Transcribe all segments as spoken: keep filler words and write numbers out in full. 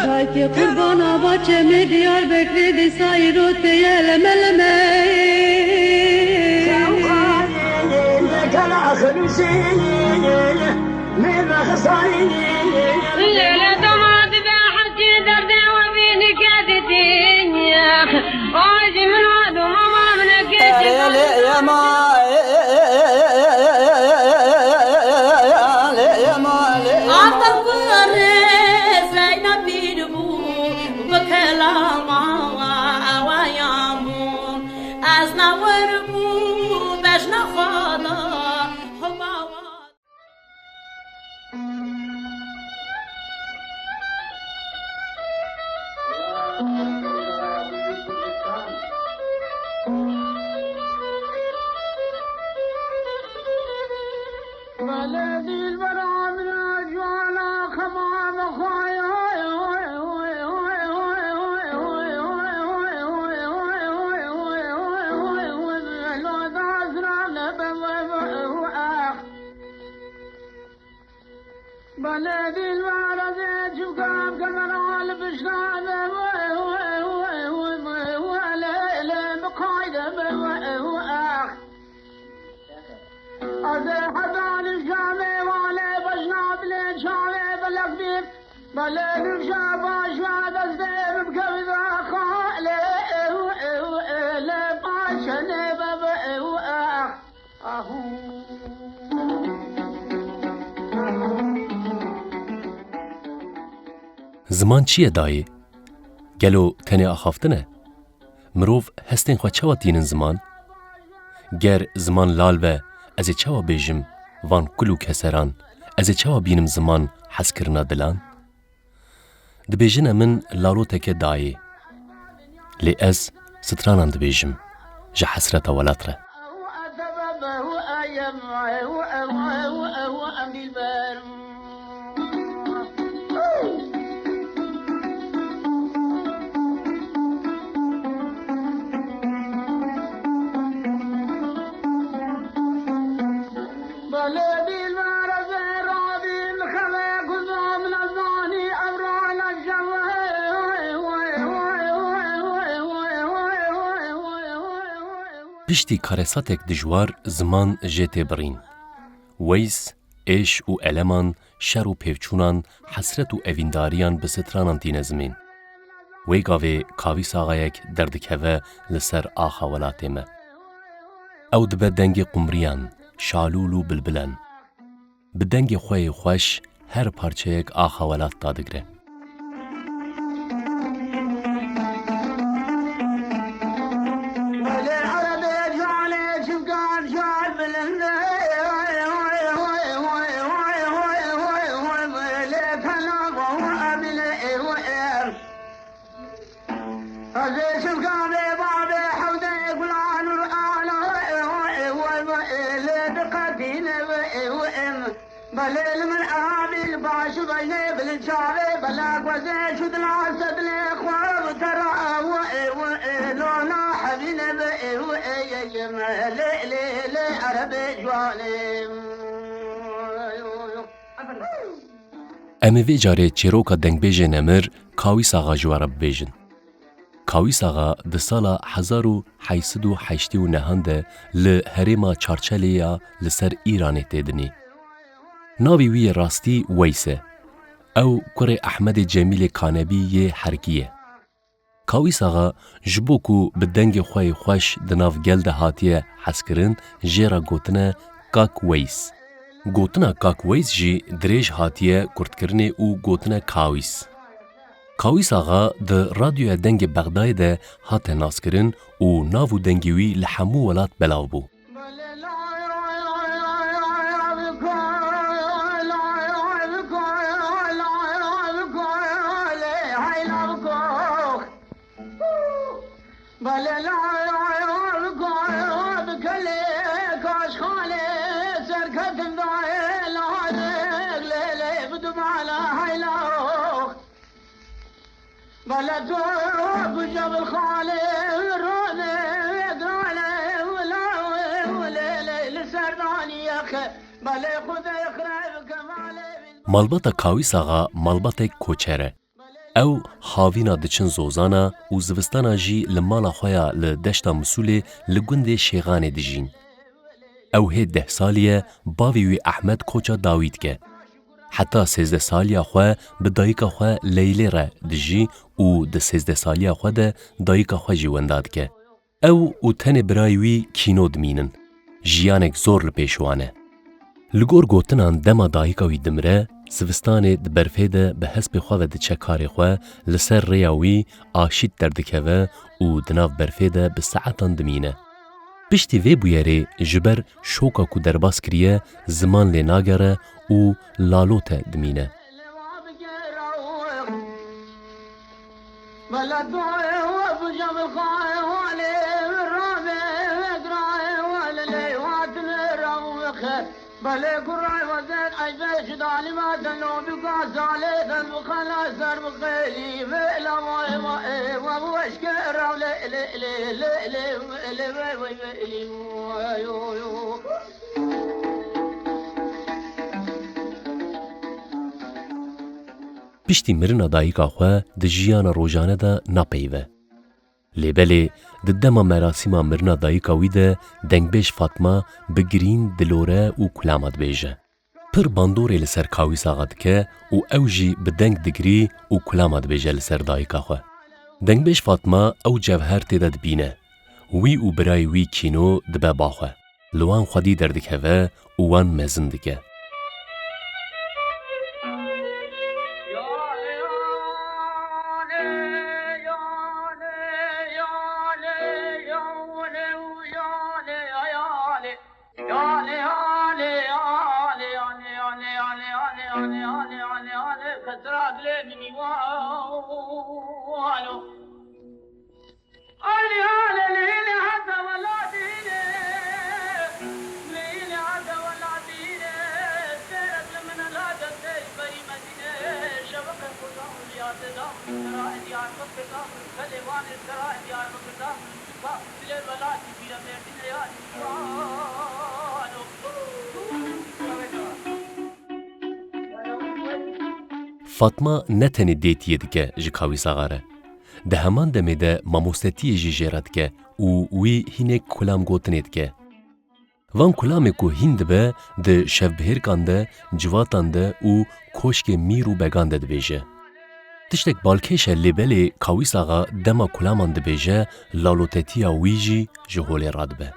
Dayke qurbana baçemê Diyarbekirê dîsa îro teye leme leme. Lêle doma dibe hewtî derdê we bî nike didî. Ay jî min wa doma ma min eke. Erê lê yema, lê yema, lê yema. Ata kurê Zeynepî bû, bi kelama ewayan bû. Ez ne wir bû, bejna xwe da, huma wa. Belê dilber ez ê çûkam kemera li pişta me, we, we, we, we, we, we, lê, lê, bi qayde me, we, we, ax. Ez ê heta nîşamê walê bejna dilê çavê belek bîm. Belê nîşa baş ve destê min kevî ve xalê, we, we, we, lê paşenê be, we, we, ax. Ziman çi ye dayê? Gelo tenê axaftin e? Mirov hestên xwe çawa tînin ziman? Ger ziman lal be, ez ê çawa bêjim van kul û keseran? Ez ê çawa bînim ziman hezkirina dilan? Dibêjine min laloteke dayê. Lê ez stranan dibêjim ji hesreta welat re. Belê dilber ez ê radîm li xevê ku zam nezanî ewran ez şev. Piştî karesatek dijwar ziman jê tê birîn. Weys, êş û eleman, şer û pêvçûnan, hesret û evîndariyan bi stranan tîne zimên. Wê gavê Kawîs Axayek derdikeve li ser axa welatê me. Ew dibe dengê qumriyan, şalûl û bilbilan. Bi dengê xwe yê xweş her parçeyek axa welat dadigre. Ez ê çivka bê bavê hewdê gulan û ana, lê diqetîne, belê li min erabî li baş û beynê bilin çavê, belak wezê şu dila sedlê xwe bi te ra, lona hevîne, lê, lê, lê, erebê ciwanê. Em ê vê carê çîroka dengbêjê nemir Kawîs Axa ji we re bibêjin. Kawîs Axa di sala hezar û heyt sed û heştê û nehan de li herêma Çarçelê ya li ser Îranê tê dinê. Navê wî yê rastî Weys e. Ew kurê Ehmedê Cemîlê Kanebî yê Herkî ye. Kawîs Axa ji bo ku bi dengê xwe yê xweş di nav gel de hatiye hezkirin, jê re gotine Kak Weys. Gotina Kak Weys jî dirêj hatiye kurtkirinê û gotine Kawîs. Kawîs Axa di Radyoya Dengê Bexdayê de hate naskirin û nav û dengê wî li hemû welat belav bû. Malbata Kawîs Axa malbatek koçer e. Ew havîna diçin zozana û zivistana jî li mala xwe ya li Deşta Misûlê li gundê Şêxanê dijîn. Ew hê deh salî ye, bavê wî Ehmed koça dawî dike. Heta sêzdeh saliya xwe bi dayika xwe Leylê re dijî û di sêzdeh saliya xwe de dayika xwe jî wenda dike. Ew û tenê birayê wî Kîno dimînin. Jiyanek zor li pêş wan e. Li gor gotinan dema dayika wî dimire, zivistanê di berfê de bi hespê xwe ve diçe karê xwe, li ser rêya wî aşît derdikeve û di nav berfê de bi saetan dimîne. Piştî vê bûyerê ji ber şoka ku derbas kiriye, ziman lê nagere û lalote dimîne. Piştî mirina dayika xwe di jiyana rojane de napeyive. Lê belê di dema merasîma mirina dayika wî de dengbêj Fatma bi girîn, dilore û kulama dibêje. Pir bandorê li ser Kawîs Axa dike û ew jî bi deng digirî û kulama dibêje li ser dayika xwe. Dengbêj Fatma ew cevher tê de dibîne. Wî û birayê wî Kîno dibe ba xwe. Li wan xwedî derdikeve û wan mezin dike. Fatma ne tenê dêtiyê dike ji Kawîs Axa re. Di heman demê de mamostetiyê jî jê re dike û wî hînek kulam gotinê dike. Van kulamê ku hîn dibe di şevbihêrkan de, civatan de û koşkê mîr û began de dibêje. Tiştek balkêş e, lê belê Kawîs Axa dema kulaman dibêje, lalotetiya wî jî ji holê radibe.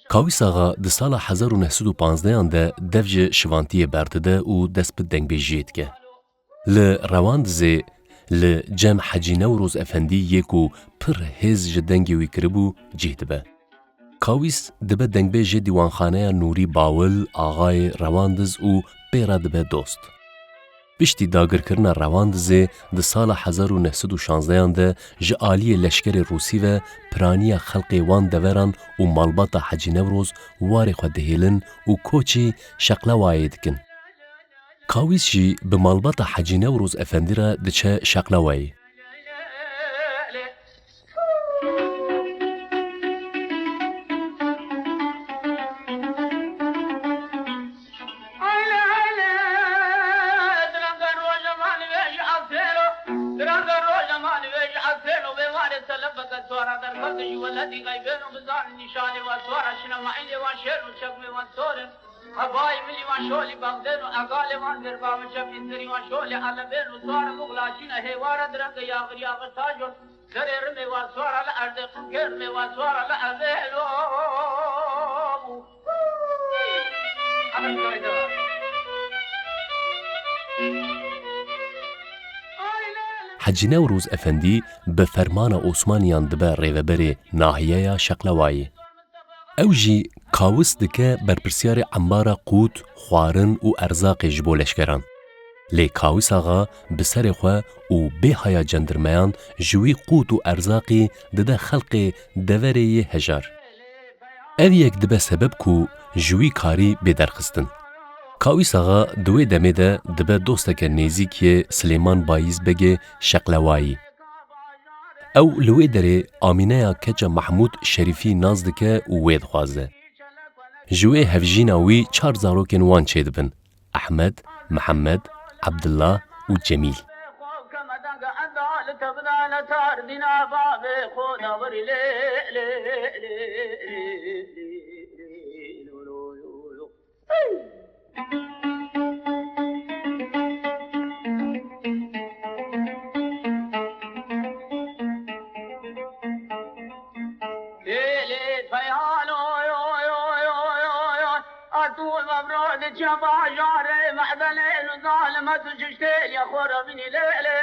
Kawîs Axa di sala hezar û neh sed û panzdehan de dev ji şivantiyê berdide û dest bi dengbêjiyê dike. Li Rewandizê li cem Hecî Newroz Efendî yê ku pir hêz ji dengê wî kiribû cih dibe. Kawîs dibe dengbêjê dîwanxaneya Nûrî Bawil, axayê Rewandiz û pê re dibe dost. Piştî dagirkirina Rewandizê di sala hezar û neh sed û şanzdehan de ji aliyê leşkerê Rûsî ve piraniya xelkê wan deveran û malbata Hecî Newroz warê xwe dihêlin û koçî Şeqlewayê dikin. Kawîs jî bi malbata Hecî Newroz Efendî re diçe Şeqlewayê. Hebayî milî wan şolî Bexdên û Egalê wan Dêrba min çepî, zirî wan şolî Elebên û Suwar Muxla çîne hêwara direnge yağir yağir tajon. Serê rimê wan suwara li erdê xûkê rimê wan suwara li evêlo. Hecî Newroz Efendî bi fermana Osmaniyan dibe rêveberê nahiyeya Şeqlewayê. Ew jî kawis dike berpirsiyarê embara qût, xwarin û erzaqê ji bo leşkeran. Lê Kawis Axa bi serê xwe û bê haya cendirmeyan ji wî qût û erzaqî dide xelqê deverê yê hejar. Ev yek dibe sebeb ku ji wî karî bê derxistin. Kawîs Axa di wê demê de dibe dosteke nêzîk yê Silêman Bayîz Begê Şeqlewayî. Ew li wê derê Amîneya keça Mehmûd Şerîfî nas dike û wê dixwaze. Ji wê hevjîna wî çar zarokên wan çêdibin: Ehmed, Mihemed, Ebdillah û Cemîl. Lê, lê, peyal, oy, oy, oy, oy, oy, oy. A tu vevro diçe bajarê, me'delê û zalim, a tu çiştê ya xwe re bînî, lê, lê.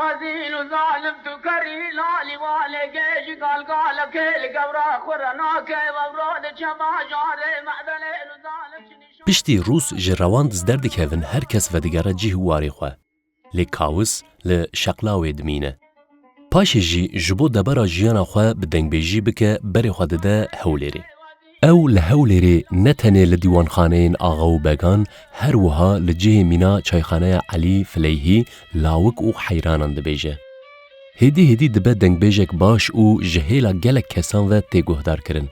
Ezîl û zalim tu kerî, lalî walê gêjî, galgalekê li gewra xwe re nake, vevro diçe bajarê, me'delê û zalim çi nîşan. Piştî Rûs ji Rewandis derdikevin, her kes vedigere cih û warê xwe. Lê Kawis li Şeqlawê dimîne. Paşê jî ji bo debara jiyana xwe bi dengbêjî bike, berê xwe dide Hewlêrê. Ew li Hewlêrê ne tenê li dîwanxaneyên axa û began, her wiha li cihê mîna çayxaneya Elî Fileyhî lawik û heyranan dibêje. Hêdî hêdî dibe dengbêjek baş û ji hêla gelek kesan ve tê guhdarkirin.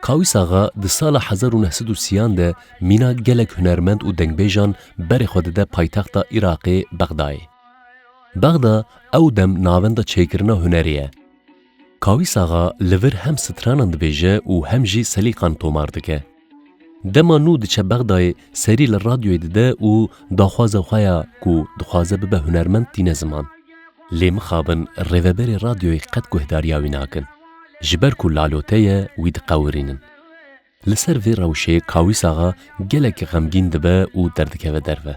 Kawîs Axa di sala hezar û neh sed û sîyan de mîna gelek hunermend û dengbêjan berê xwe dide paytexta Iraqê Bexdayê. Bexda ew dem navenda çêkirina hunerê ye. Kawîs Axa li vir hem stranan dibêje û hem jî selîqan tomar dike. Dema nû diçe Bexdayê, serî li radyoyê dide û daxwaza xwe ya ku dixwaze bibe hunermend tîne ziman. Lê mixabin rêveberê radyoyê qet guhdariya wî nakin. Ji ber ku lalote ye, wî diqewirînin. Li ser vê rewşê Kawîs Axa gelek xemgîn dibe û derdikeve derve.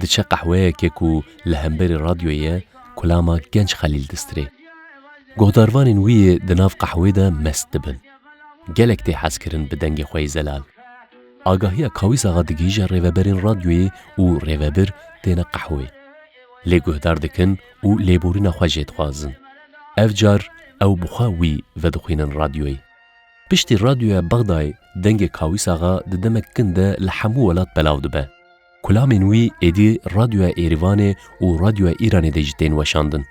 Diçe qehweyekê ku li hemberî radyoyê ye, kulama Genc Xelîl distirê. Guhdarvanên wî yê di nav qehwê de mest dibin. Gelek tê hezkirin bi dengê xwe yê zelal. Agahiya Kawîs Axa digihîje rêveberên radyoyê û rêvebir têne qehwê. Lê guhdar dikin û lêborîna xwe jê dixwazin. Ev car ew bi xwe wî vedixwînin radyoyê. Piştî radyoya Bexdayê dengê Kawîs Axa di demek kin de li hemû welat belav dibe. Kulamên wî êdî radyoya Êrîvanê û radyoya Îranê de jî tên weşandin.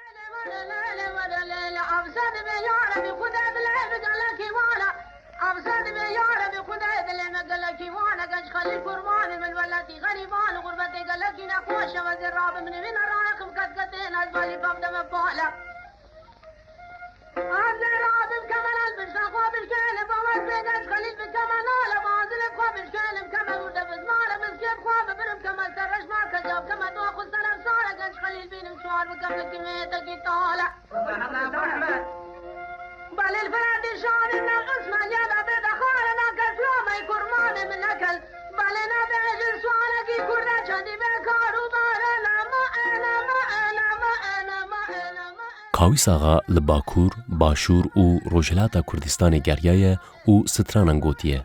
Kawîs Axa li Bakur, Başûr û Rojhilata Kurdistanê geriyaye û stranan gotiye.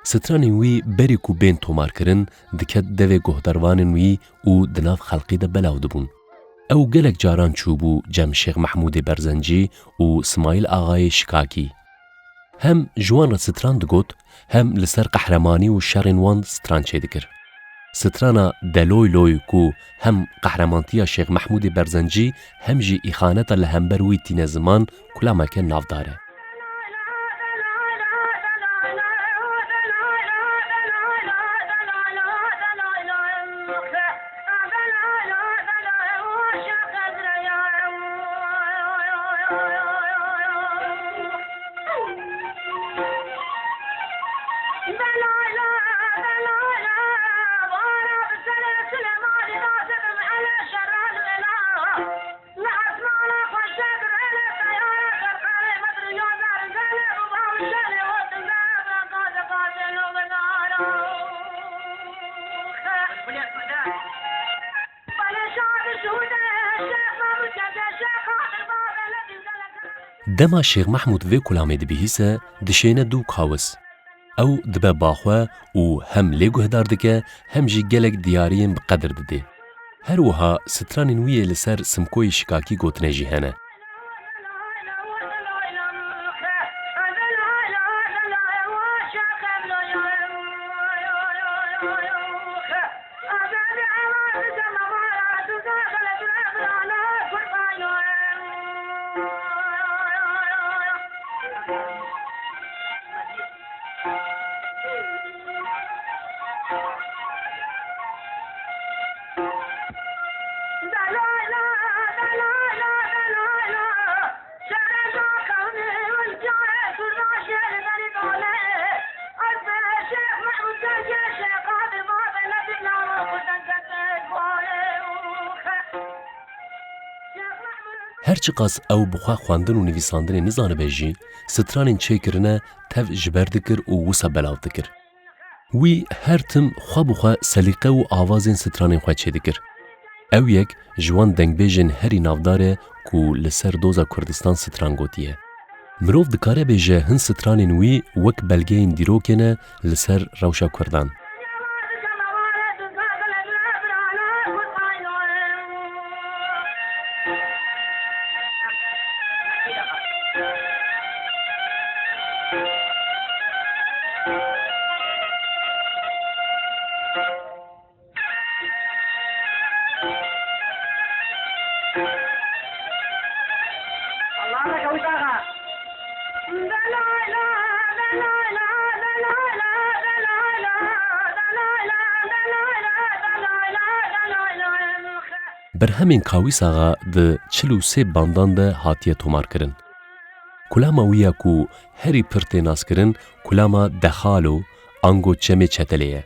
Stranên wî berî ku bên tomarkirin, diket devê guhdarvanên wî û di nav xelkê de belav dibûn. Ew gelek caran çûbû cem Şêx Mehmûdê Berzencî û Simayîl Axayê Şikakî. Hem ji wan re stran digot, hem li ser qehremanî û şerên wan stran çêdikir. Strana Deloy Loy ku hem qehremantiya Şêx Mehmûdê Berzencî hem jî îxaneta li hember wî tîne ziman, kulameke navdar e. Dema Şêx Mehmûd vê kulamê dibihîse, dişêne dû kawis. Ew dibe baxwe û hem lê guhdar dike, hem jî gelek diyariyên bi qedir didê. Her wiha stranên wî yê li ser Simkoyê Şikakî gotine jî hene. Her çiqas ew bi xwe xwendin û nivîsandinê nizanibe jî, stranên çêkirine tev ji ber dikir û wisa belav dikir. Wî her tim xwe bi xwe selîqe û awazên stranên xwe çêdikir. Ew yek ji wan dengbêjên herî navdar e ku li ser doza Kurdistan stran gotiye. Mirov dikare bêje hin stranên wî wek belgeyên dîrokê ne li ser rewşa Kurdan. Berhemên Kawîs Axa di çil û sê bandan de hatiye tomarkirin. Kulama wî ya ku herî pir tê naskirin, kulama Dexalo, ango Çemê Çetelê ye.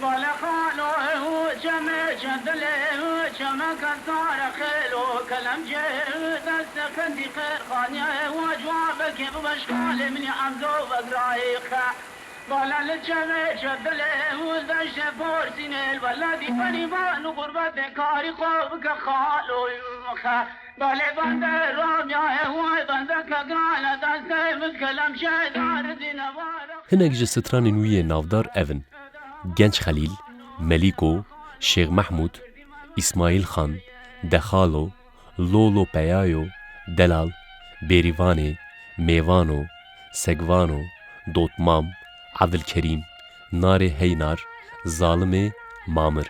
Bale xalo, çemê çendilê, çemeke sare xêlo, kelemcê deste kendî qêrxaniye, wa cewabekê bibe ji xalê min î Emzo Begrayê xe. Bale li çemê çendilê, deştê Porsînê, weladî penîvan û xurbetê karî xwe bike xalo xe. Bale bende ramiyaye, way bendeke girane, destê min kelemcê dare dîne vare. Hinek ji stranên wî yê navdar ev in. Genç Xelîl, Melîko, Şêx Mehmûd, Îsmaîl Xan, Dexalo, Lolo Peyayo, Delal, Bêrîvanê, Mêvano, Segvano, Dotmam, Evdilkerîm, Narê Heynar, Zalimê, Mamir.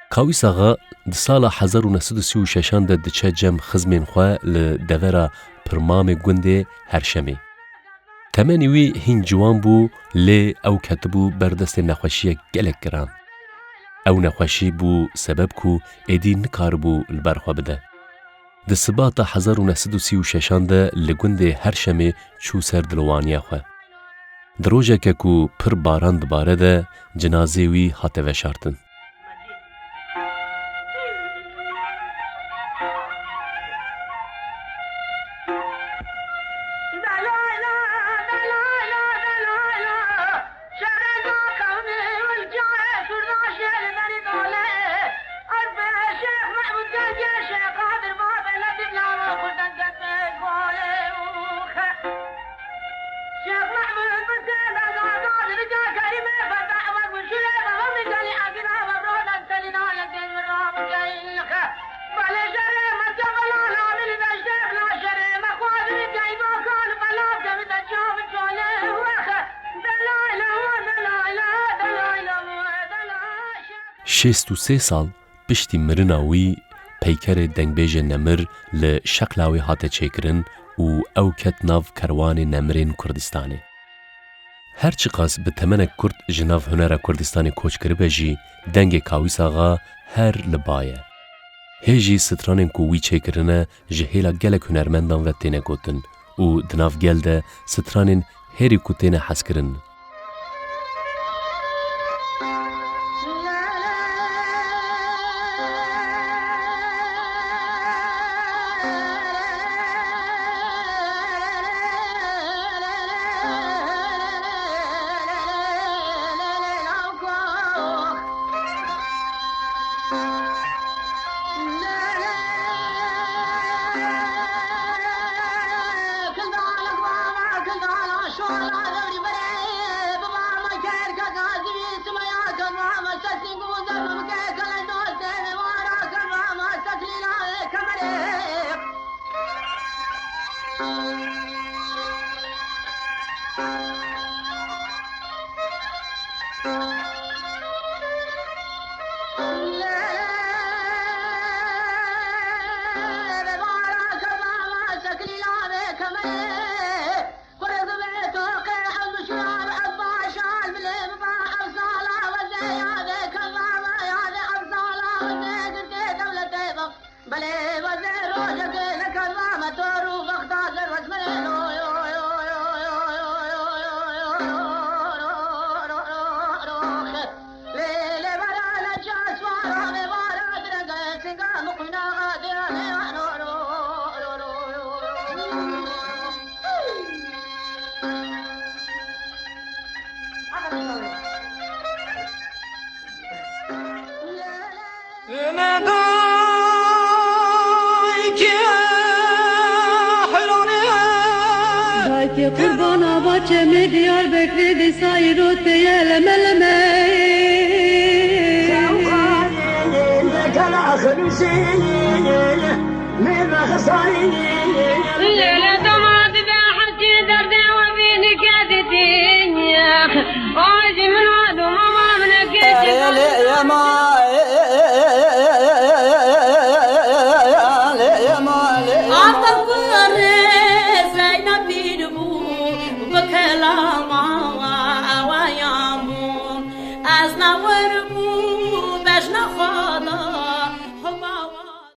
Kawîs Axa Di sala hezar û neh sed û sî û şeşan de diçe cem xizmên xwe li devera Pirmamê gundê Herşemê. Temenê wî hîn ciwan bû, lê ew ketibû ber destê nexweşiyek gelek giran. Ew nexweşî bû sebeb ku êdî nikaribû li ber xwe bide. Di sibata hezar û neh sed û sî û şeşan de li gundê Herşemê çû ser dilwaniya xwe. Di rojeke ku pir baran dibare de cinazê wî hate veşartin. Şêst û sê sal piştî mirina wî, peykerê dengbêjê nemir li Şeqlawê hate çêkirin û ew ket nav kerwanê nemirên Kurdistanê. Her çiqas bi temenek kurt ji nav hunera Kurdistanê koç kiribe jî, dengê Kawîs Axa her li ba ye. Hê jî stranên ku wî çêkirine ji hêla gelek hunermendan ve têne gotin û di nav gel de stranên herî ku têne hezkirin. Dayke qurbana baçemê Diyarbekirê dîsa îro teye leme leme. Lele dama dibe hecî derdê we bînî kedîtî. Ay jî min wa doma ma min e. Lele yema.